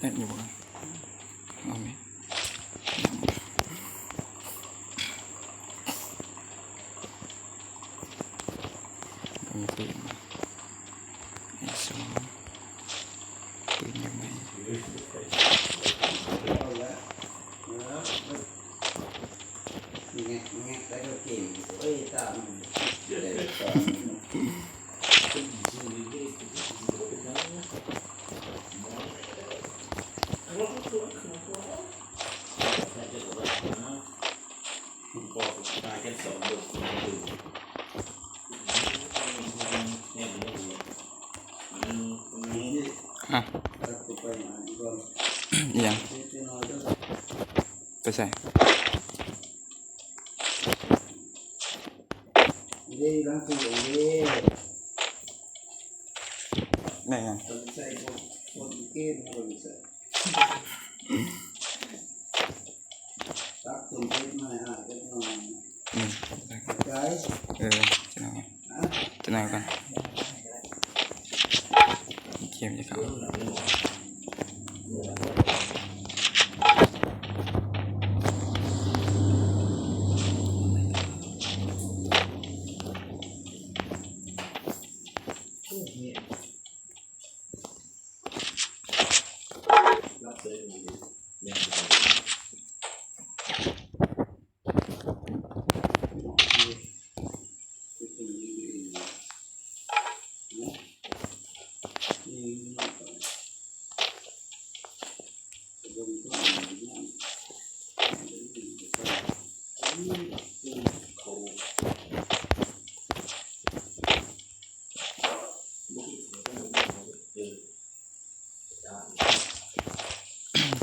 ແມ່ນຢູ່ບໍ່? ເອົາແມ່ນ. ມີປືນບໍ່? ໄອ້ສອງ ປືນຢູ່ໃນ ແງະ ແງະໄປກໍເກັ່ງ ໂອ້ຍ ຕາມ ອ່ະ ອີ່ຫຍັງ? ໄປໃສ? ແມ່ນຫຍັງ? ຕັກຕົ້ມເຜັດມາໃຫ້ອ້າຍຈັກໜ່ອຍ. ອືມ ໄດ້ ເອີ ຈັກໜ່ອຍ ຈັກໜ່ອຍກ່ອນ ເກມຈະເຂົ້າ.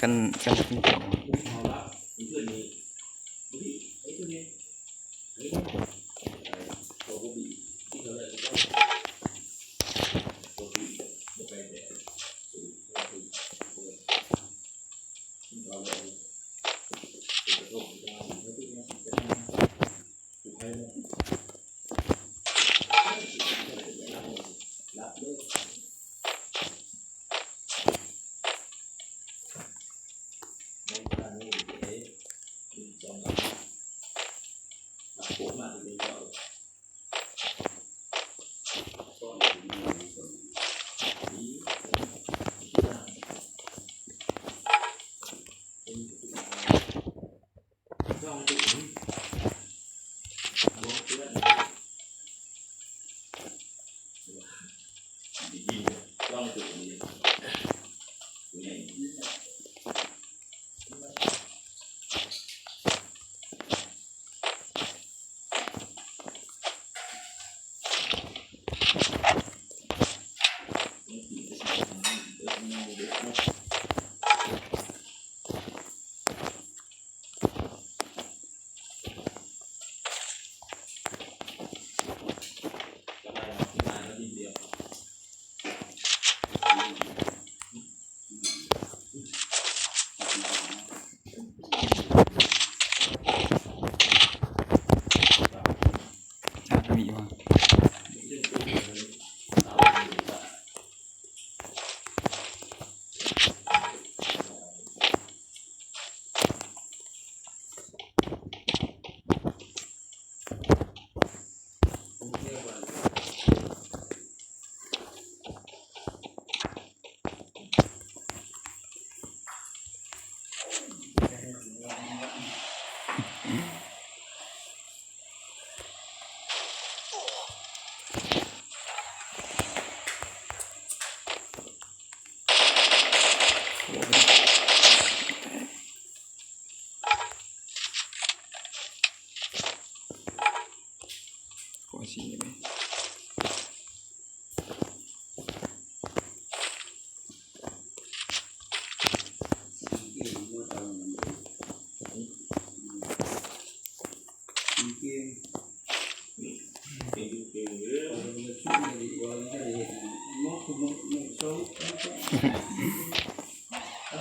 ຄັນ ຄັນກິນເຂົ້າ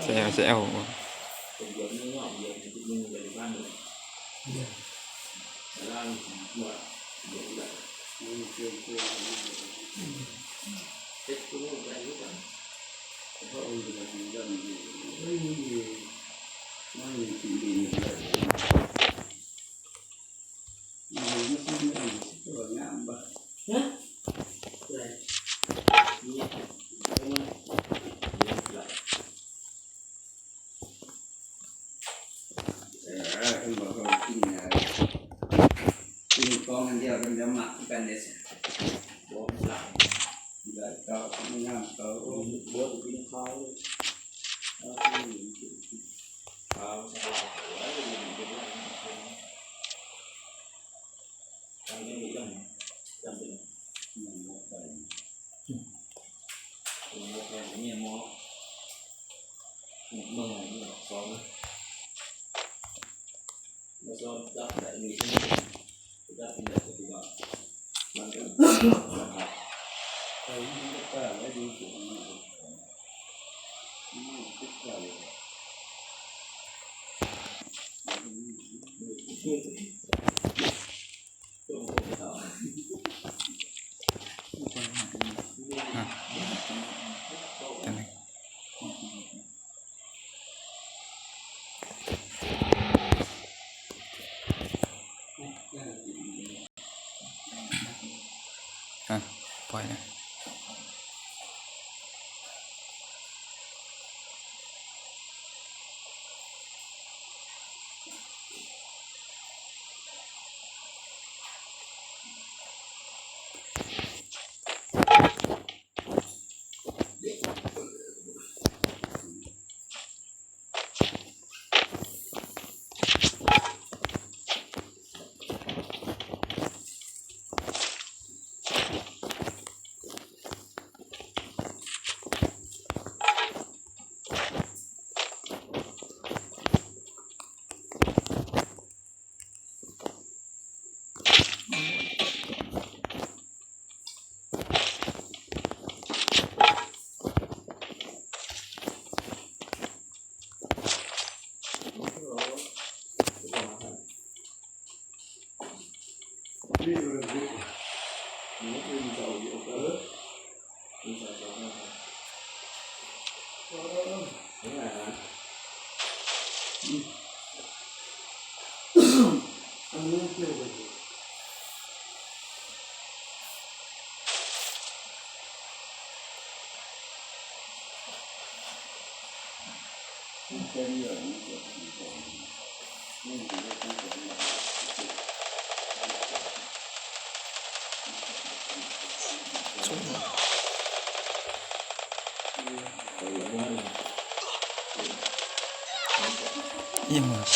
ແຊວ ແຊວ. ພະອົງກໍຍັງຍັງ ມັນກິນດີນີ້ເລີຍ. ມັນກິນດີນີ້ ຄືວ່າງາມບໍ່? ຮະ? ເອີ ເພິ່ນບອກວ່າກິນ ກິນກອງອັນດຽວເພິ່ນກໍມັກຄືກັນເດ້. ບໍ່ ມັນຫຼາຍ ໄດ້ເຂົ້າ ງາມເຂົ້າ ບໍ່ກິນເຂົ້າ ເອົາ ເຂົ້າສະບາຍ ໂອ້ຍ ກິນເປັນຫຼາຍ ອ່ະ ປ່ອຍນະ. ອີ່ຫຍັງວະ?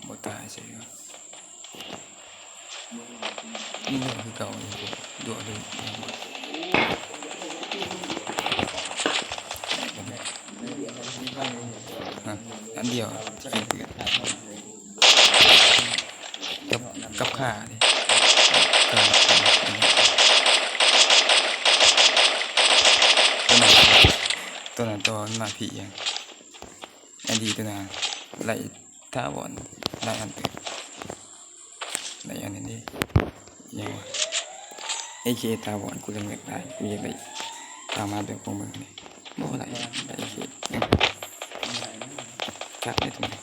ບໍ່ຕາຍໃຊ່ ນີ້ເນາະ ຄືເກົ່ານີ້ ໂດດເລີຍ ອັນດຽວ ຊິເປັນປືນ ກັບ ກັບຂາເດ້ ຂາ ຕົວນັ້ນ ຕົວນັ້ນ ຕົວໜ້າຜີຫຍັງ ອັນດີຕົວນັ້ນ ໄລ່ ຖາວອນ ຫຼາຍອັນເຕີບ ຫຼາຍອັນນີ້ເດ້ ຫຍັງວະ ເອເຄຖາວອນ ກູຍັງຢາກໄດ້ ກູຢາກໄດ້ ຕາມມາເບິ່ງຂອງມຶງນີ້ ບໍ່ໄດ້ ໄດ້ເຂດ ຈັກໄດ້ຕົງໃດ.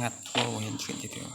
ງັດໂອ້ ບໍ່ເຫັນຂຶ້ນຈັກເທື່ອ.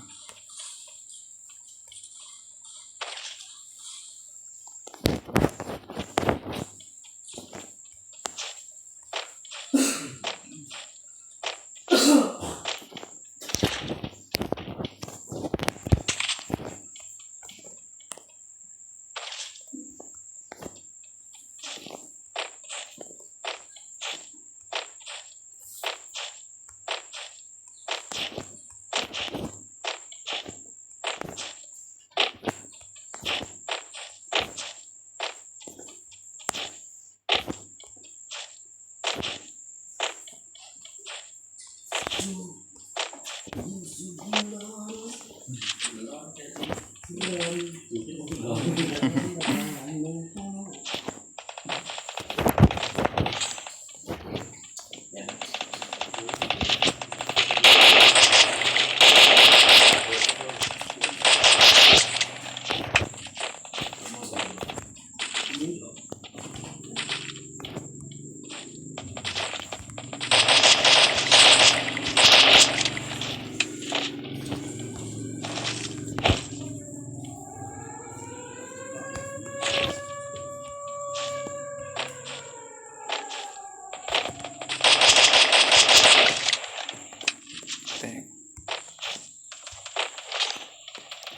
ແຕກ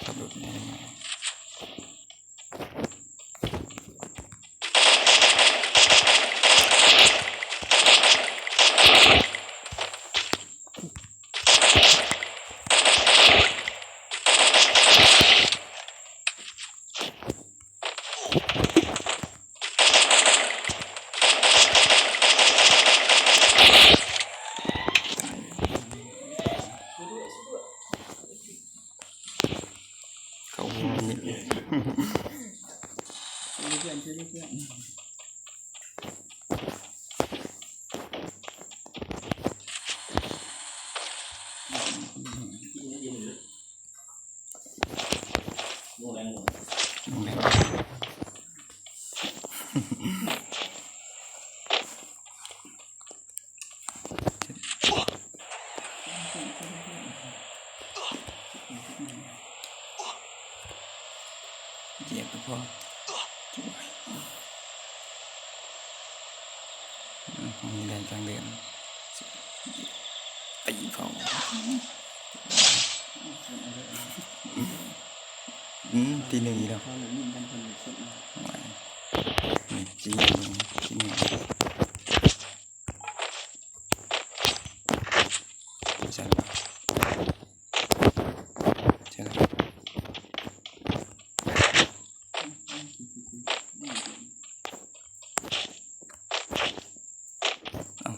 ຂັບລົດໃຫຍ່ມາ. ເຂົ້າຫົວນີ້ ຢຽບກໍພໍ ມີແດນກາງເດືອນ ໄປຍິງເຂົາ ອືມ ທີໜຶ່ງອີກແລ້ວ ໂອ້ຍ ນີ້ ທີໜຶ່ງ ທີໜຶ່ງ. ໃຊ່ແລ້ວ ໃຊ່ແລ້ວ ເອົ້າ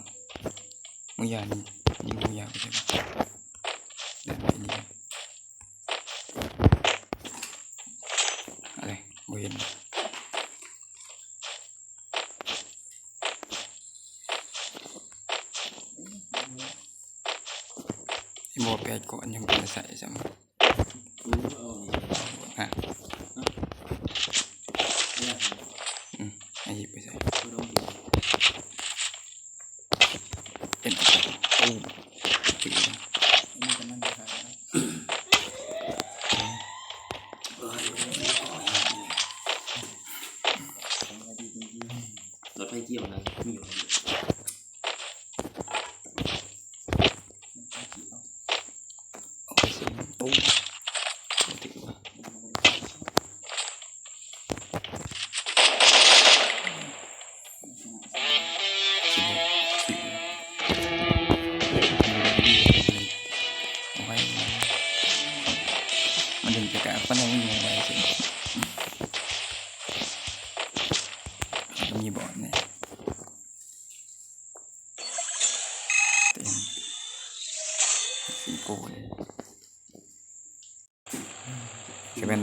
ໝູຢານີ້ ຍິງໝູຢາໄປໃສ່ ເດີນໄປນີ້ ອະໄລ ບໍ່ເຫັນ. ບໍ່ແປດເກາະຍັງບໍ່ໄດ້ໃສ່ຊ້ຳ ຮະ ອືມ ໃຫ້ຫຍິບໄປໃສ່ ເປັນ ໂອ້ ຖືກ ລົດໄຟກ່ຽວນະ ມີຢູ່ ເອົາໄປເຊິ່ງຕູ້ ບໍ່ຖືກວ່າ. ແລ້ວກະປານໃດຍັງບໍ່ໄດ້ເປັນ ກໍມີບອດແນ່ ເຕັມ ສີ່ໂກເລີຍ ຄືແມ່ນ